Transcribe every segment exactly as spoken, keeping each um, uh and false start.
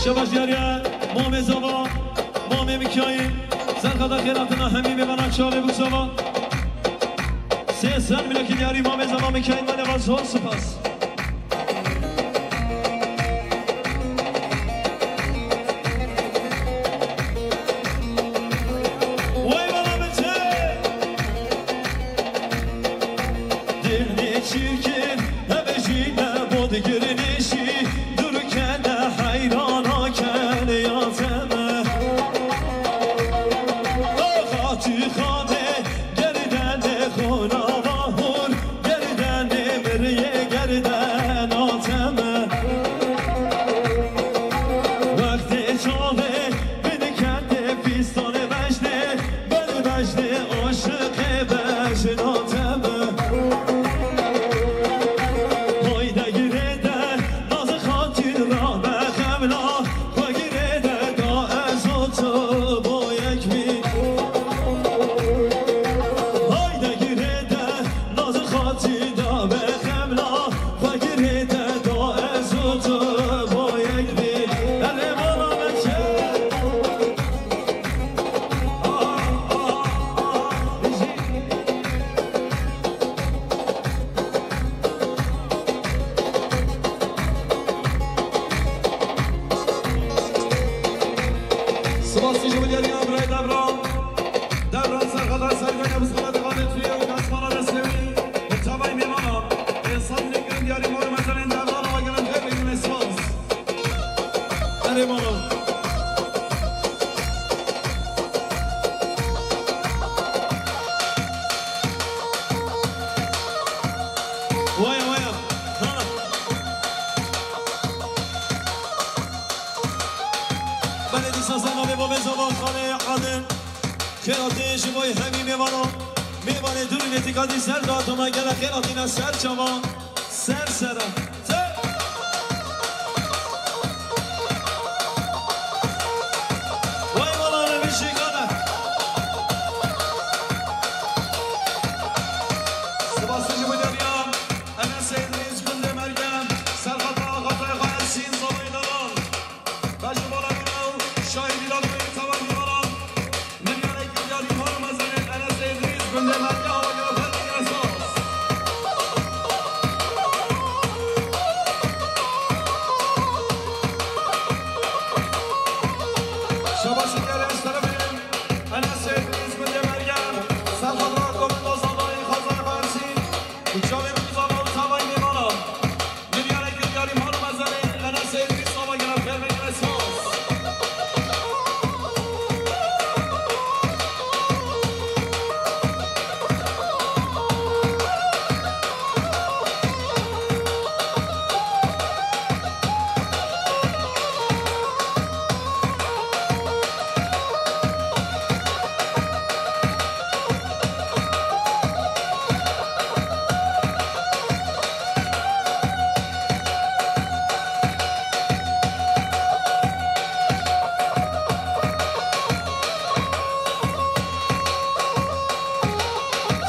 Şabaş diyariye, Mamê Zava, Mamê Mikaîl, serxada xêratina hemî mêvana çavê bûk Zava. Sê ser milekî diyarî Mamê Zava Mikaîl, me leva zor spas. Vay bala min çê! Dilê çirkin, hebe jî ne bo digirnişî, durkene heyrana kene ya teme. Axa tu xanê, gerdene xona va hûr, gerdene miriyê gerdena teme. Wextê çavê bini kete pîstanê bejnê, beni bejnê aşiqê bejna teme. Hayde girê de, nazı xatir ra be xemla, xwe girê de da ez û tu bo yek bî. Hayde girê de, nazı xatir da be xemla, xwe girê de da ez û tu bo yek bî. Erê mala me çê. Spas ji Wiliyarî Abrayê Devran. Devran serxada sergoya bi xelat xalet wî û kasmana destê wî. Bi çavay mêvana. Êsan li gund diyarî mor mezelên Devran ava gelin xêr bigine spas. Erê mala. Waya, waya. Ha. Belê dîsa zava bê bo bê zava xalê Adil. Xêratê ji bo hemî mêvana. Mêvanê dûrî nêtîkadî ser da tama gele xêratîna ser çava. Ser sera. Ser. Vay valla ne bir şey kadar. Sibasê ji bo deriya. Enesê Îdrîs gundê Mergen. Serxata Xatay Xayesîn zavayê Devan. Bejibala Mîna û şahidî da duyê tevan dîvaran. Milyarek milyar îmar û mezenên Enes Îdrîs gundê Mergen ava gera fermê gere saz. Şabaşî diyarê ez telefên Enes Îdrîs gundê Mergen. Serxadra Komenda Zadayê Xazay Xarsîn. Û çavê Rûzan û çavay mêvanan. Milyarek milyarî mal û mezelê Enesê Îdrîs ava gere fermê gere saz.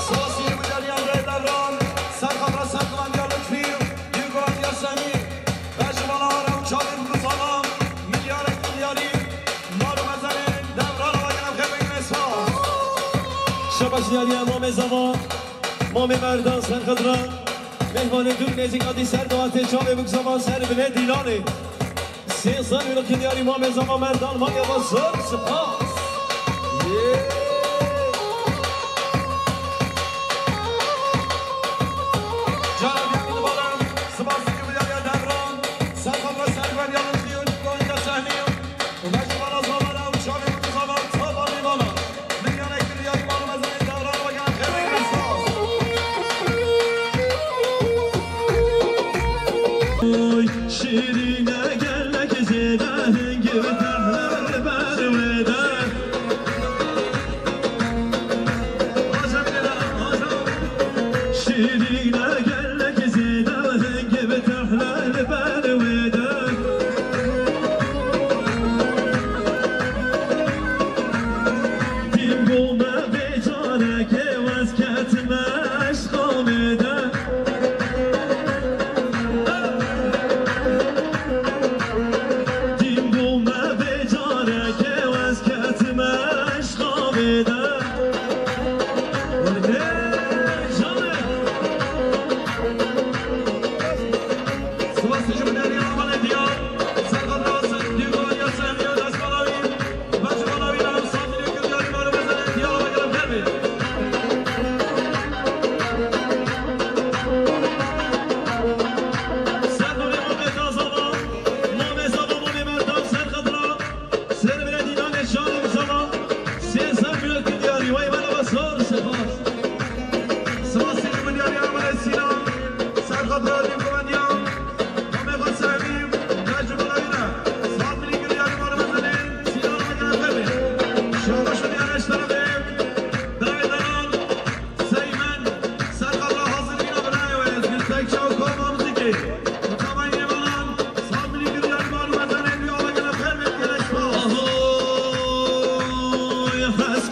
Spas ji bo deriya Rêdevran, serxadra serguvendiya Lutfî û Yûgorandiya Semî. Bejibala Ara û çavê Rûzana, milyarek milyarî, mal û mezenê Devran ava gere xêr bigine spas. Şabaş diyariye Mamê Zava, Mamê Merdan Serxedra, mêhmanê dûr nêzîk adî ser doatê çavê bûk zava ser binê dîlanê. Sê sal û li kilyarî Mamê Zava Merdan Manya va zor spas. Yê. Cara diyarî dibarin, spas dikî bi diyariya Devran, serxedra serguvendiya Lutfî û Yûgorandiya Semî. Û bejibala Zava re û çavê bûk zava, çava mêvana. Milyarek milyarî mal û mezenê Devran ava gere xêr bigire saz. Oy, şîrîne gelek zêde hingî bi tehre li ber wê de.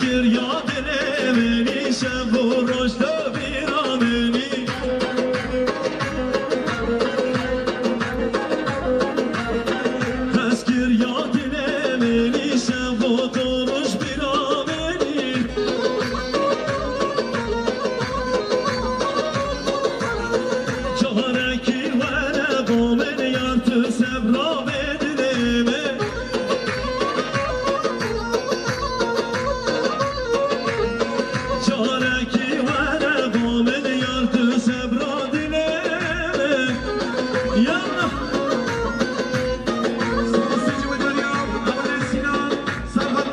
Kiriya dilê min î şev û roj tu bîra min î. Hez kiriya dilê min î şev û tu roj bîra min î. Carekî were bo min yar tu sebra bê dilê min. Carekî were bo min yar tu sebra dilê min. Ya. Sazê Cewedariya, Amadê Sinan, Serhat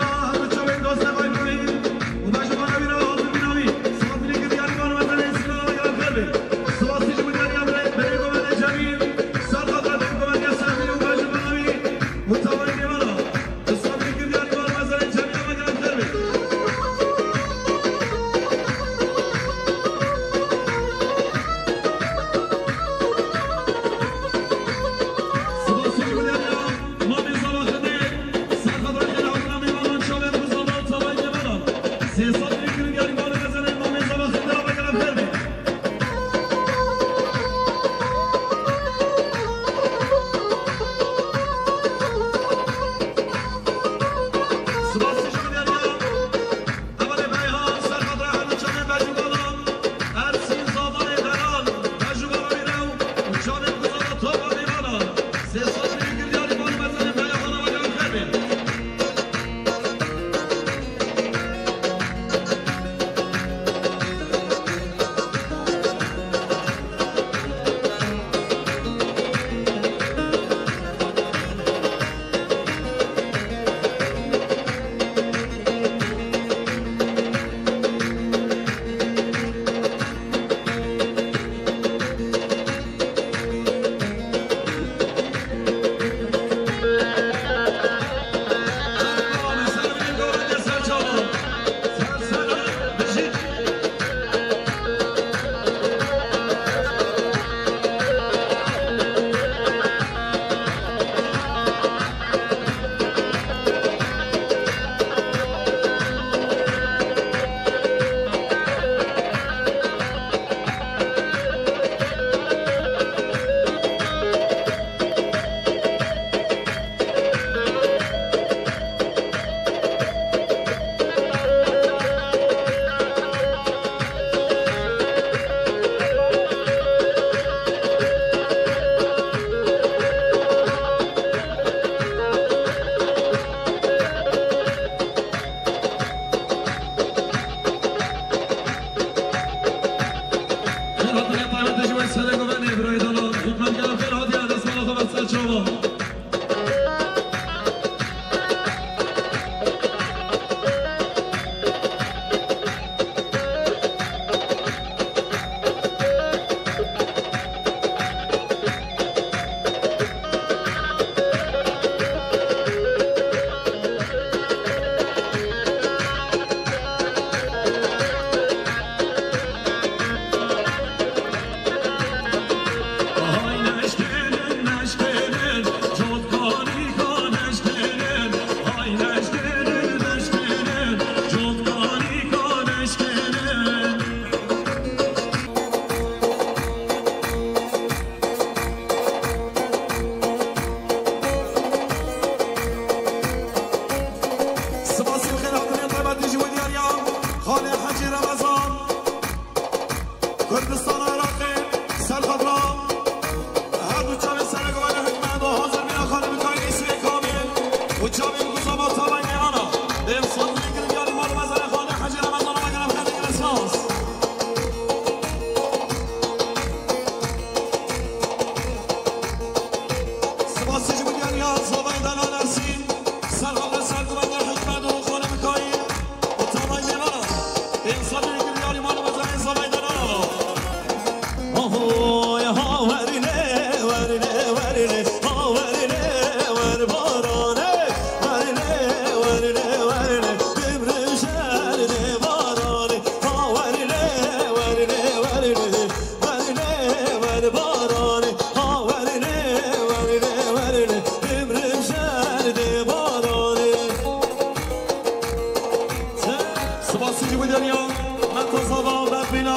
Meta Zava Berfîna,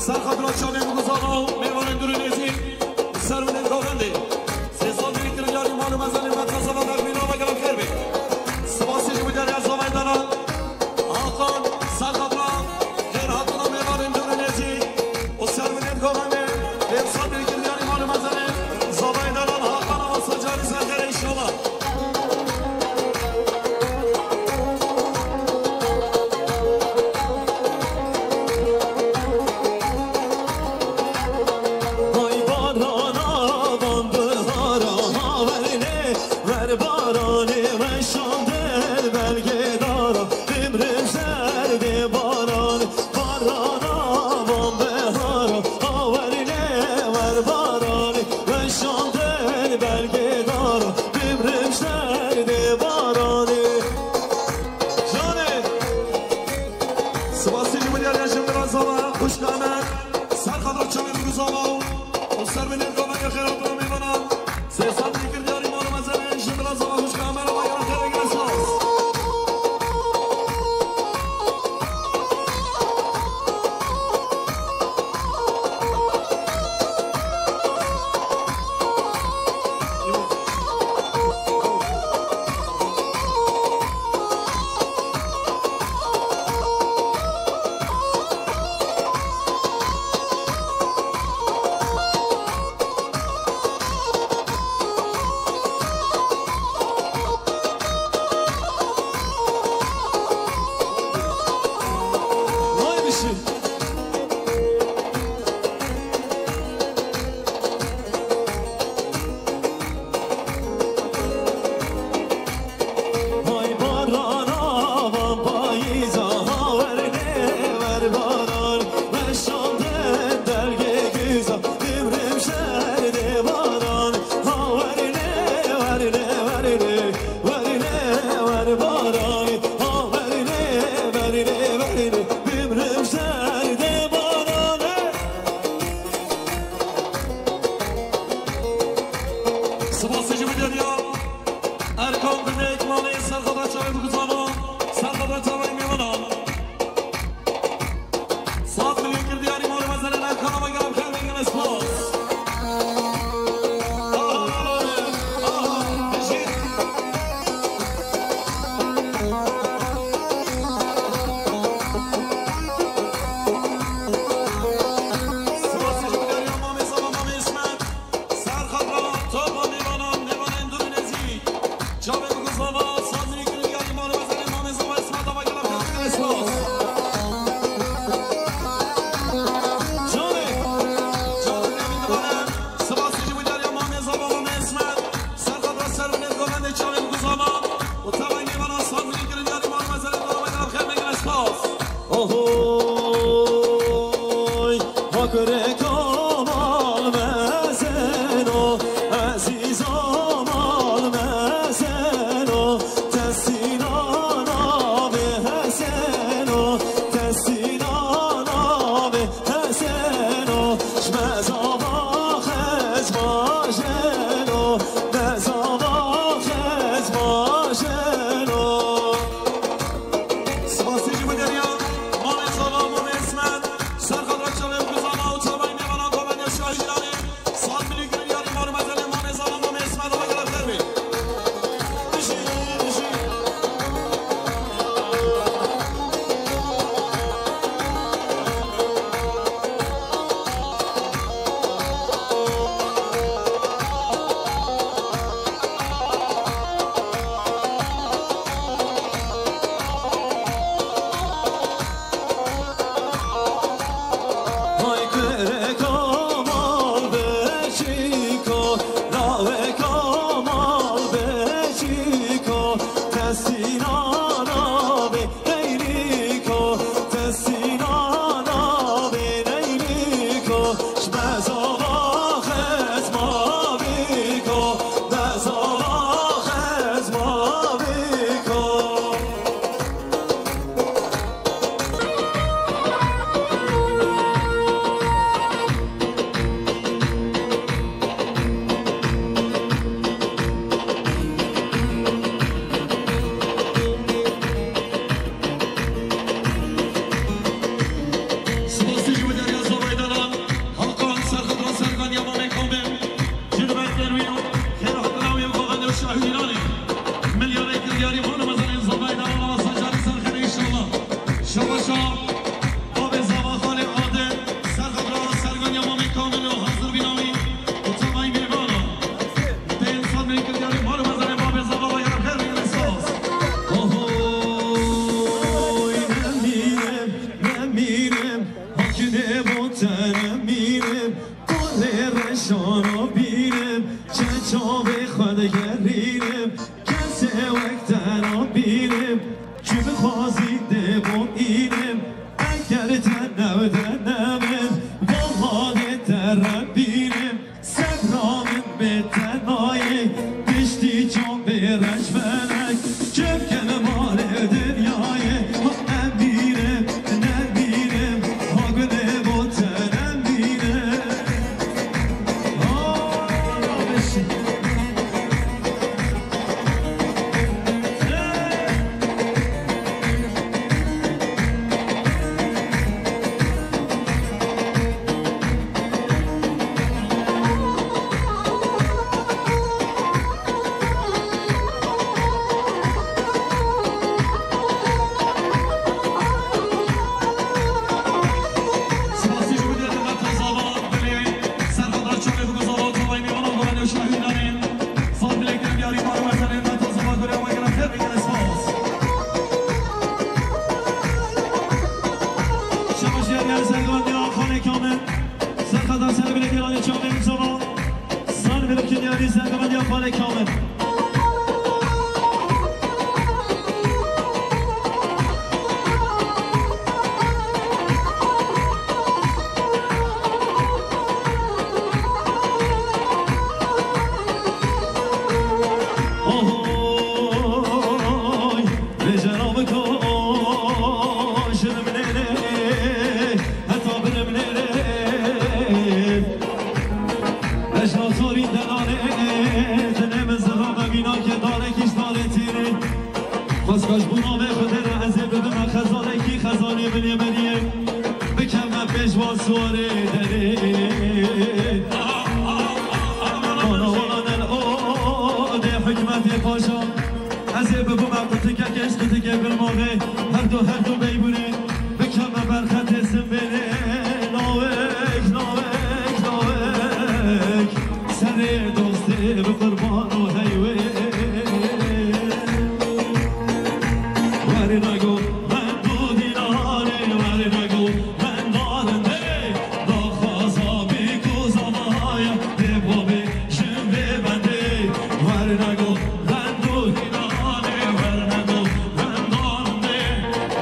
ser xatira çavên Guzava û mêvanên dûr û nêzîk, serwilên govendê. Sê sal dirî kirilyarî mal û mezenê Meta Zava Berfîna ve gelam xêr be. Spasî ji bo derya Zavayê Delal, Hakan, ser xatira xêr hatina mêvanên dûr û nêzîk û serwilên govendê. Sê sal dirî kirilyarî mal û mezenê Zavayê Delal, Hakan, ama sacarî ser xêr e înşallah. Hay barana van bihara, ha werne ver baranê, weşandin belgedara, bimrim serdê baranê. Barana van bihara, ha werne ver baranê, weşandin belgedara, bimrim serdê baranê. Canê. Spasî ji bo diyariya ji min re Zava, xwişka me. Ser xatira çavên Guzava û serwilên govendê xêr hatina mêvanan. Sê sal dirî kirilyarî mal û mezenê ji min re Zava, xwişka me re, va gelem xêr ve, gelem spas. Vay bişî. Hay barana van payîza, ha werne ver baran, weşandin dergê güza, bimrim serdê baran, ha werne, werne, werne. Werne, werne baranê, ha werne, werne, werne, bimrim serdê baranê. Spasê ji bo diyariya Erkan Gulek, malê ser xatira çavên Guzava, ser xatira çavên mêvanan. Saz milyon kir diyarî, mal û mezenên Erkan, ama gelem xêr ve, gelem spas. Aha, aha, aha, bijî. Spasê ji bo diyariya mamê Zava, mamê Îsmet. Ser xatira topa mêvanan, mêvanên dûr û nêzîk. Çavên Guzava, saz milyon kir diyarî, mal û mezenên mamê Zava, Îsmet, ama gelem xêr ve, gelem spas. Canê, canê, Emîn Dibane, spasî ji bo diyariya mamê Zava, mamê Îsmet. Ser xatira serwilên govendê çavên Guzava û tevayê mêvanan, saz milyon kir diyarî, mal û mezenên Zava, gelem xêr ve, gelem spas. Ohoy, ha kureka mal mezeno, ezîza mal mezeno, tesîna navê Heseno, tesîna navê Heseno, ji me zava xezma jeno, me zava xezma jeno. Spasî ji bo deriya, malê Zava. Zîndê bo înim, eger te newde nebin, vallahi te rebînim, sebra min bê tenayê, piştî can bê reşvenek, çepke li malê dinyayê, ha em bînim, ne bînim, ha gulê bo te ne bînim. Ha, Şabaş diyar diyar sergivandî ya xalê Kamil. Serqada ser bilê dîlanê çavê Mustafa. San bilê diyarî sergivandî ya xalê Kamil. Ohoy, vêjera biko, şirin minêrê, heta birin minêrê. Ejna zorî delalê, tenê min zira me mînakê dalekî ji dalê tîrê. Xwezka ji bo navê Xwedê re ez ê bibime xezalekî, xezalê min ê meriyê. Bikeme pêşwa suwarê derê. Ana wana del o dê hikmetê paşa. Ez ê bibime qutikekê ji qutikê bilmavê. Her du, her du beybûnê. Bikeme berxetê simbêlê. Lawek, lawek, lawek. Serê dostê bi qurban û heyvê. Werî rego, ben dû dînarê, werî rego, ben darindê. Daxwaza bîk û zavaya, dê babê jin vê bendê. Werî rego, ben dû dînarê, werî rego, ben darindê.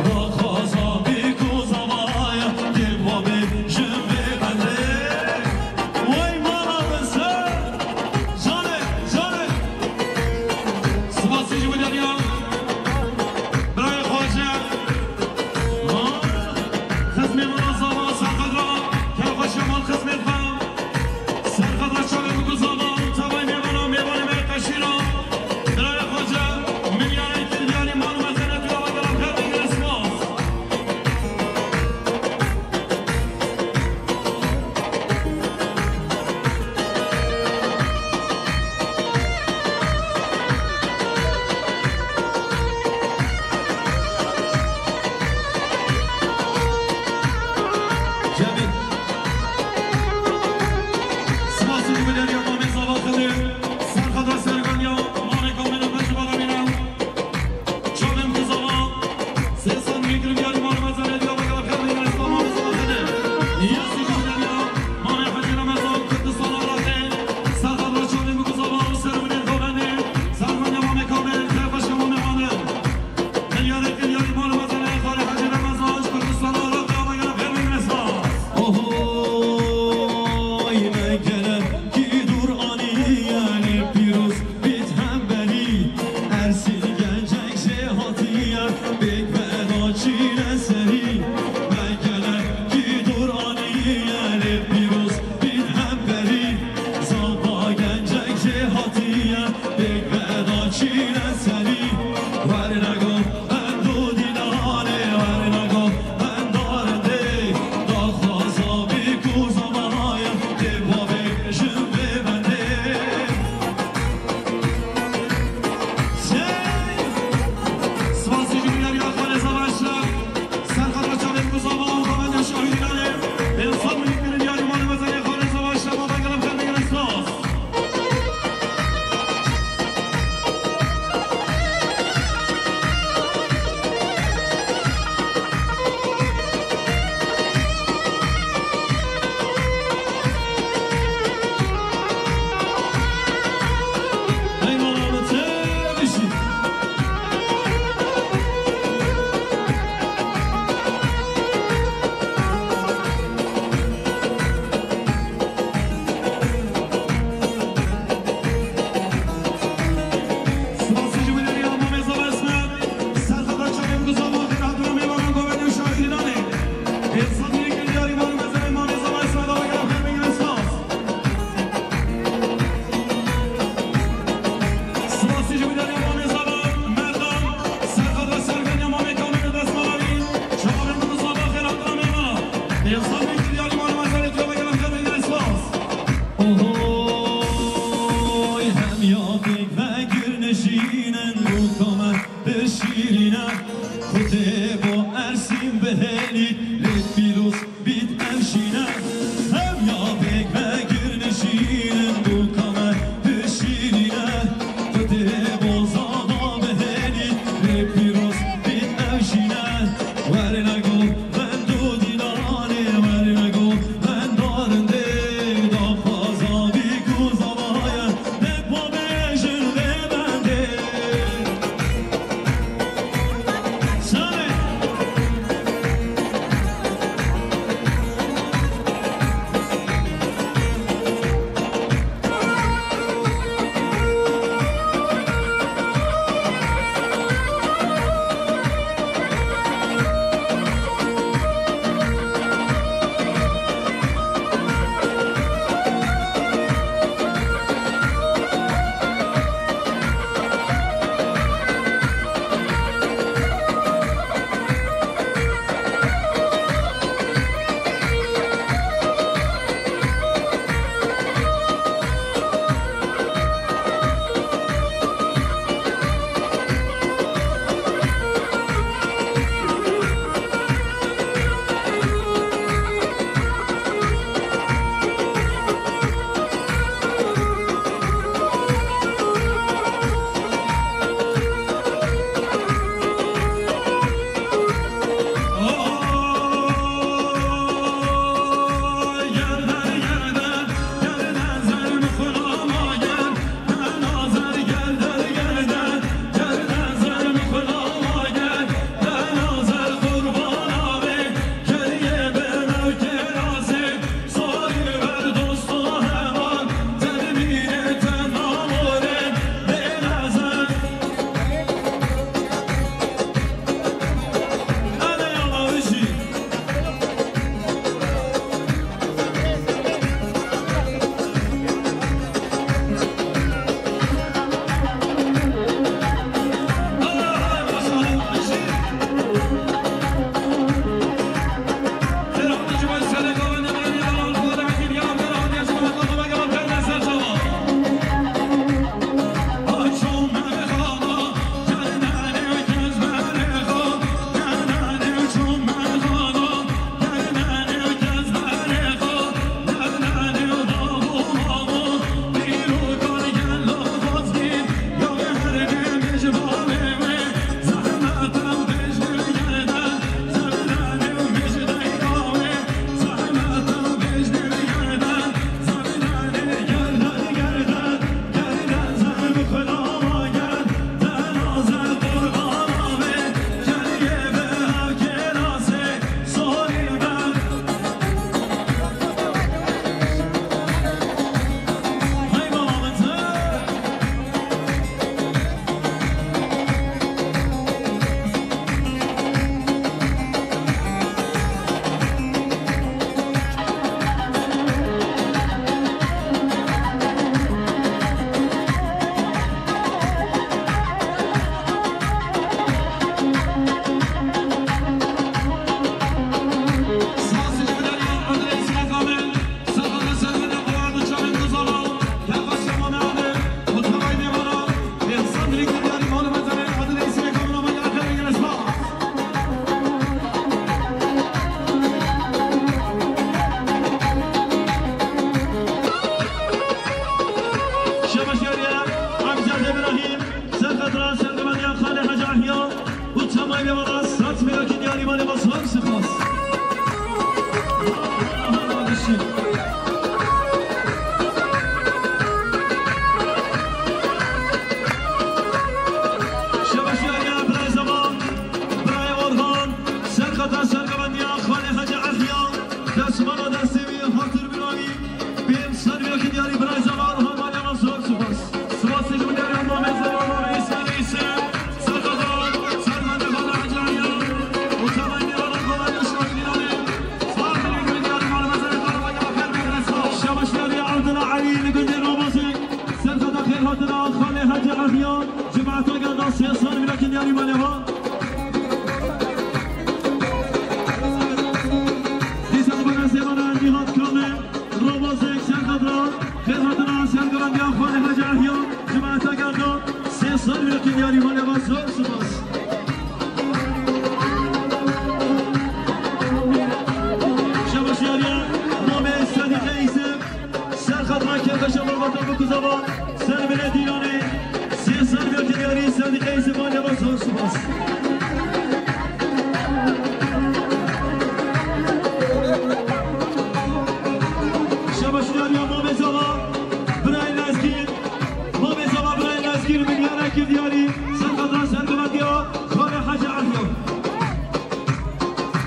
Daxwaza bîk û zavaya, dê babê jin vê bendê. Way mala min ser. Canê, canê. Spasî ji bo deriya. Birayê xwace. Bo ersîn bihêlî lê pîroz bît ev şîne. Hev ya pêk vegir nişînin bûka me bişîrîne. Xwedê bo zava bihêlî lê pîroz bît ev şîne. Werine go vendo dîlanê, werine go vendarindê. Daxwaza bî ku zava ye, dek xwe bêjin vê bendê.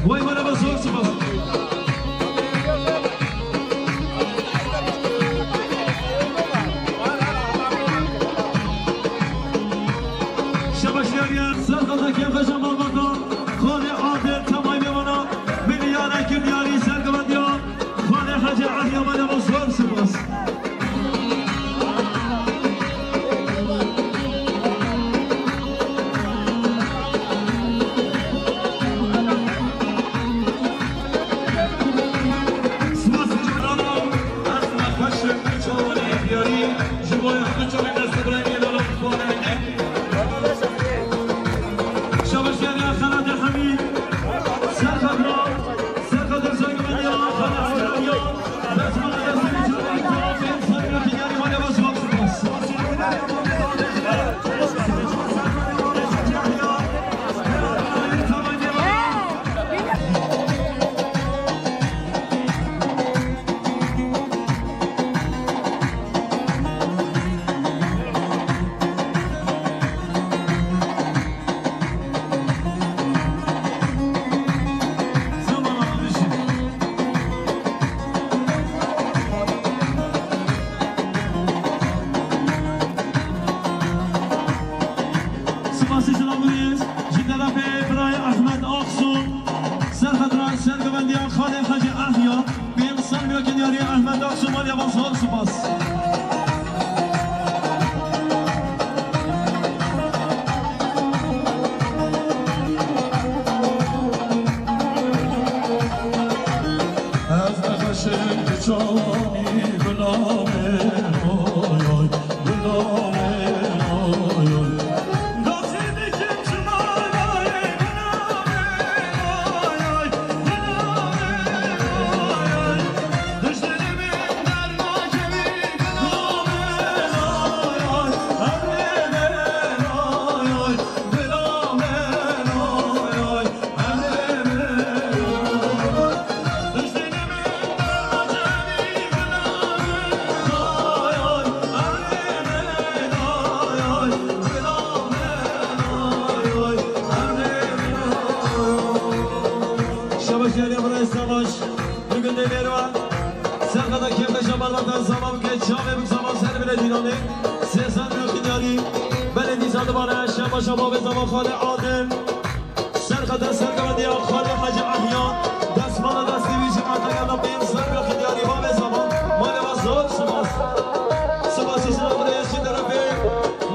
Vay bana be, zor spas. Şebaş yariye, serkada kefeşe malbata, xalê Adil temay bê bana, milyara kir diyarî serkevendiya, xalê Hecî Ehya bana be, zor spas. Spasî zilamûrîz ji terefê birayê Ehmed Aksu, serxedra sergovendiya xalê Hecî Ehya, pênc sed milyonkên diyarî Ehmed Aksu, maliye wan zor spas. Ez nexweşim bi çawanî gulamê, oy, oy, gulamê, oy, oy. Gazî dikim çimanayê, gulamê, oy, oy, gulamê, oy, oy. Dijminê min dernakevî, gulamê, oy, oy, emrê min, oy, oy, gulamê, oy, oy. Şabaş yariye birayê Savaş. Bugün de Merwa. Serkada kefeşa malbata zaman ke çavê bik zaman ser bile dînanê. Sê sed milyonkên diyarî. Belê dîsa dibare. Şabaşa bavê zaman xalê Adil. Serxeta serkevendiya xalê Hecî Ehya, destmala destê wî ji me teyana pênc sed milyonkên diyarî, mavê zaman, maliye wan zor spas. Spasî silav rêz ji terefê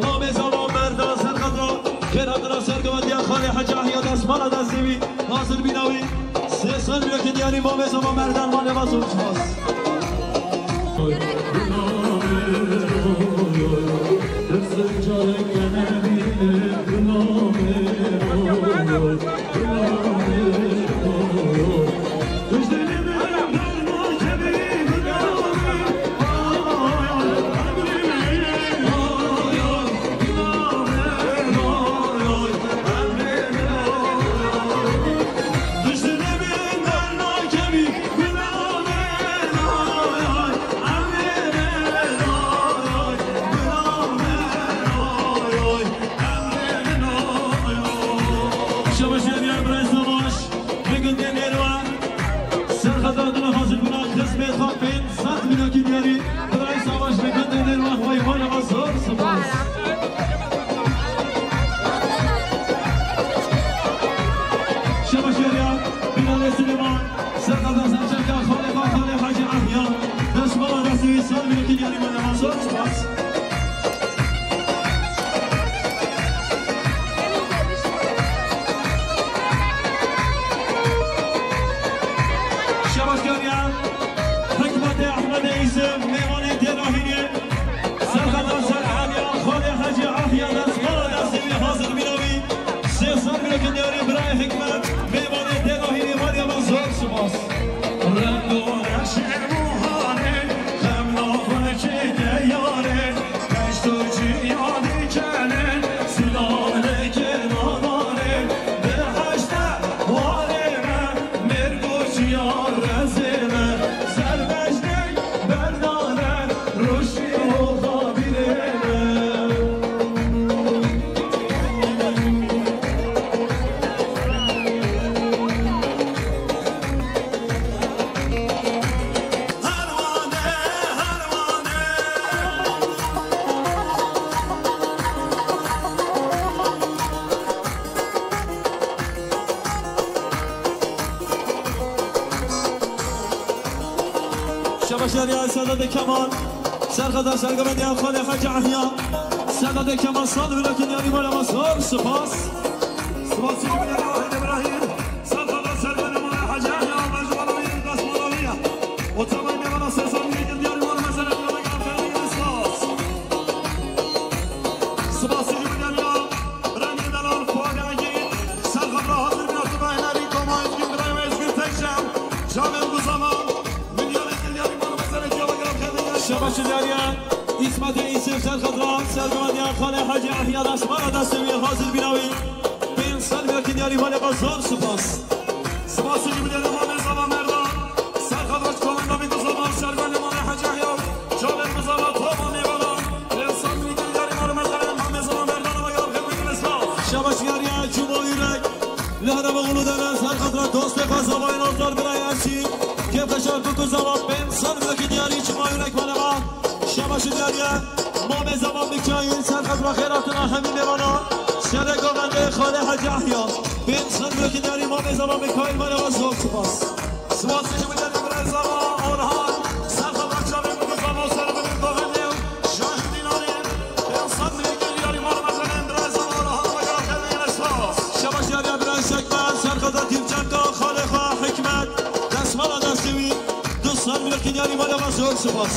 mavê zaman Merdan serxeta, xêr hatina serkevendiya xalê Hecî Ehya, destmala destê wî, hazir bîna wî, sê sed milyonkên diyarî, mavê zaman Merdan, maliye wan zor spas. Şabaş yariye birayê Savaş. Bugün de Merwa. Serxeta dina hazir bûna xizmê xwe pênc sed milyonkên diyarî. Birayê Savaş bugün de Merwa. Vay, vay, zor spas. Şabaş yariye Bilalê Silêman. Serxeta serçeka xalê xwe, xalê Hecî Ehya. Destmala destê wî, sed milyonkên diyarî, maliye wan zor spas. Şebaşkariya Hikmetê Ehmedê Îsim, mêvanê Dêrahînê. Serxeta serhemiya xalê Hecî Ehya, destmala destê wî, hazir bîna wî. Sê sed milyonkên diyarî birayê Hikmet, mêvanê Dêrahînê, maliye wan zor spas. Reng û reşê wihanê, xem navekê deyarê, beşt û ciyanî kenê, silanekê nananê, biheşte warê me, mêrgoçiya rezê me, serbestê berdane, rojî oxa bîrê me. Başarıya Sedat Kemal. Serxeta sergovendiya Xalê Hacı Ahya. Sedat Kemal, sal virakin yani, mala ma zor spas. Spas ji Bilal Wahid İbrahim. Serxeta sergovendiya Hacı Ahya. Mecbur Alawi, Kasım Alawi. O tamam, ne bana ses almaya geldi yani, var mesela, bir dakika, bir dakika, spas. Spas ji Bilal ya. Rengê delal, Fuad Engin. Serxeta hazır bir atı, Bayner, Koma Özgün, Birayim Özgün, Tekşem. Camil bu zaman. Şabaş diyariya, İsmet Yusuf Serxedra, sergovendiya Xalê Hacı Ahya, destmala destê wî hazir bîna wî. Pênc sal virakin diyarî, mala ma zor spas. Spas ji Bilal Mamê Zava Merdan, Serxedra, Komenda Bî Zava, sergovendiya Mamê Hacı Ahya, Camil bu zaman, Toma Mêvana, pênc sal virakin diyarî, mala ma zor, Mamê Zava Merdan, ama yap hep bir spas. Şabaş diyariya, Cuma Yürek. Li herêma Uludere, Serxedra, dostê xwe Zavayê Nazar, birayê Ersî, kêfxweşan, Kuku Zava, pênc sal virakin diyarî, Cuma Yürek, mala ma. Şabaş diyariye, Mamê Zava Mikaîl, Serxedra, xêr hatina hemî mêvana, şerê govendê Xalê Hacı Ahya, pênc sal virakin diyarî, Mamê Zava Mikaîl, mala ma zor spas. Spas ji Bilal Îbrahîm Zava, Orhan, Serxedra, Çavê Kuku Zava, sergovendiya govendê Şahî Dînarê, pênc sal virakin diyarî, mala ma zor, Îbrahîm Zava, Orhan, mala ma zor, spas. Şabaş diyariya, Birayê Sekmen, Serxedra, Dîvçeka Xalê xwe Hikmet, destmala destê wî, du sal virakin diyarî, mala ma zor spas.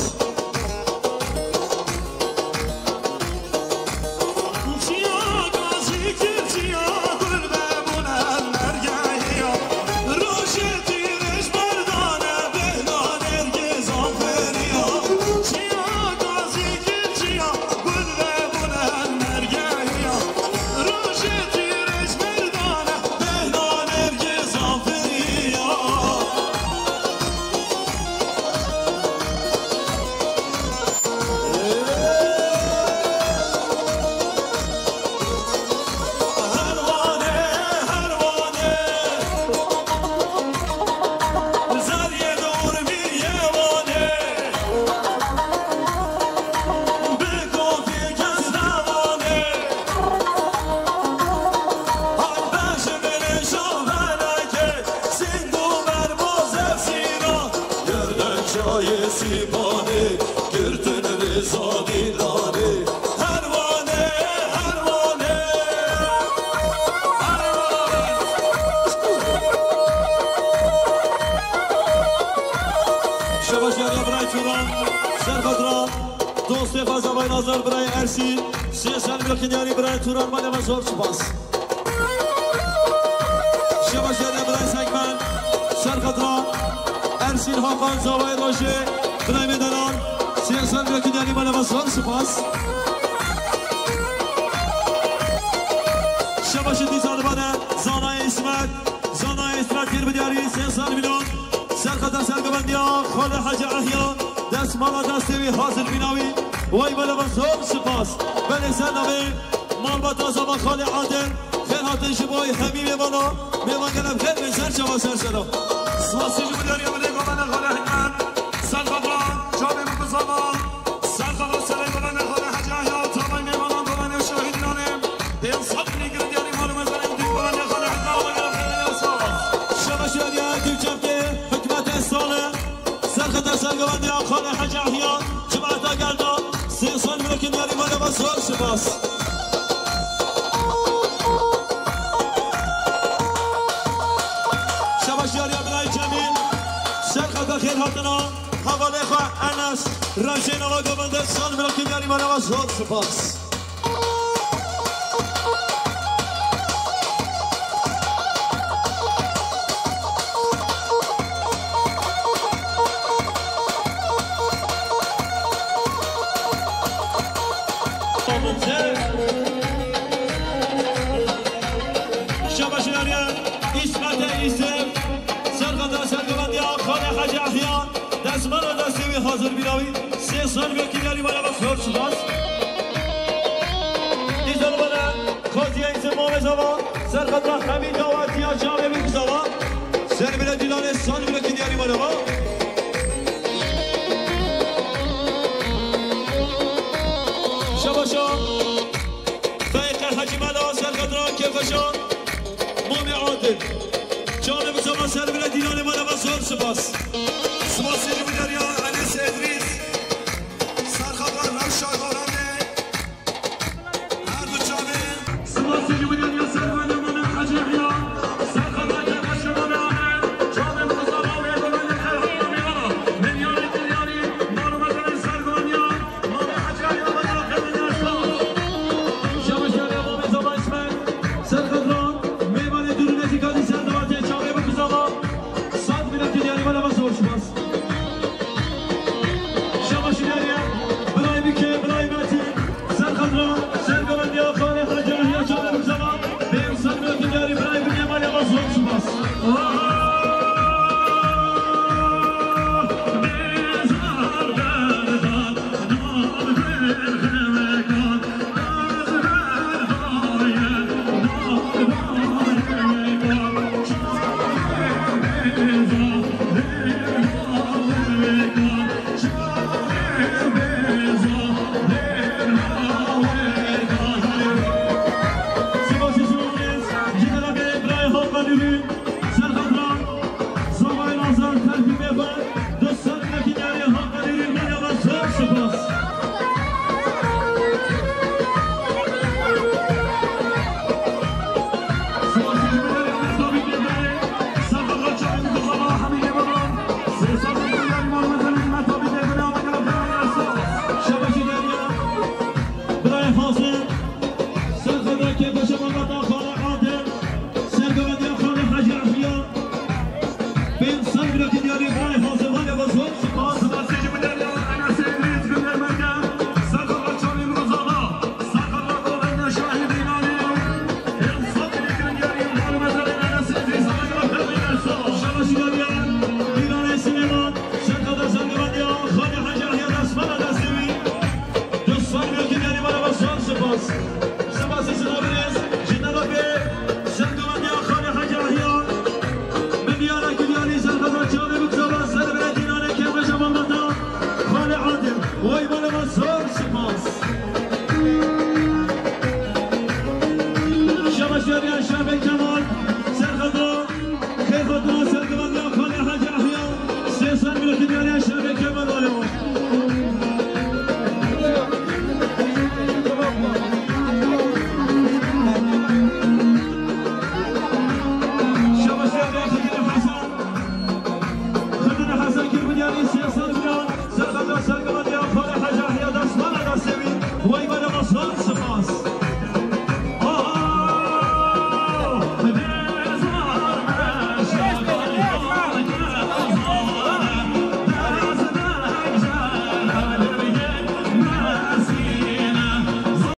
Çayê Sîpanê, girtin rêza dîlanê. Herwanê, herwanê, herwanê. Şebaş yariya birayê Turan, Serxedra, dostê xwe Zavayê Nazar, birayê Ersî, sê sal virakin diyarî, birayê Turan, mala ma zor spas. Şebaş yariya birayê Sekmen, Serxedra, Ersîn Hakan, Zavayê Rojê, birayê Mêdenan, sê sal virakin diyarî, mala ma zor spas. Şebaş dîsa dibane, Zanayê İsmet, Zanayê İsmet, kêr bi diyarî, sê sal virakin, Serxedra, sergovendiya Xalê Hacı Ahya, destmala destê wî hazir bîna wî, wey mala ma zor spas. Belê ser navê Malbata Zava Xalê Adil, xêr hatin ji bo hemî mêvana, mêvan gelek xêr bin, ser çava ser sera. Spasî ji bo diyariya min ê govendê Xalê Hikmet, Serxedra, Çavê Mukuzava, Serxedra, serê govendê Xalê Hecî Yahya, tavayê mêvanan govendê Şahî Dîlanê, pênc sed bin ê girê diyarî malê mezelê dî govendê Xalê Hikmet, ava gelek xêr bin, ya spas. Şebaş yariya dî çepkê Hikmet Eslanê. Serxeta sergovendiya Xalê Hecî Yahya, cemaeta gelda, sê sal virakin diyarî malê ma zor spas. Şebaş yariya birayê Cemîl, Serxeta xêr hatina, hevalê xwe Enes, rewşê nava govende, sal virakin diyarî malê ma zor spas. Şebaş yariya, İsmet'e İsem, Serxeta sergovendiya Xalê Hecî Yahya, destmala destê wî hazir bîna wî, sê sal virakin diyarî malê ma zor spas. Dîsa dibane, Xaziye Îsem Mamezava, Serxeta Hemîd Dawatiya Çavê Mukuzava, ser bile Dîlanê sal virakin diyarî malê ma. Şebaşa, Feyqe Hecî Mela, Serxeta kêfxweşa, Mamê Adil. Çavê Mukuzava ser bile Dîlanê malê ma zor spas. Spasî ji bo diyariya Enesê Şabaş ileriye. Bilay Bike, Bilay Metin. Ser kadra, ser galandiya Xalê Hacı Yahya Çağrı Mustafa. Benim sanmıyorum ki gari Bilay Bike var ya, bas, bas, bas.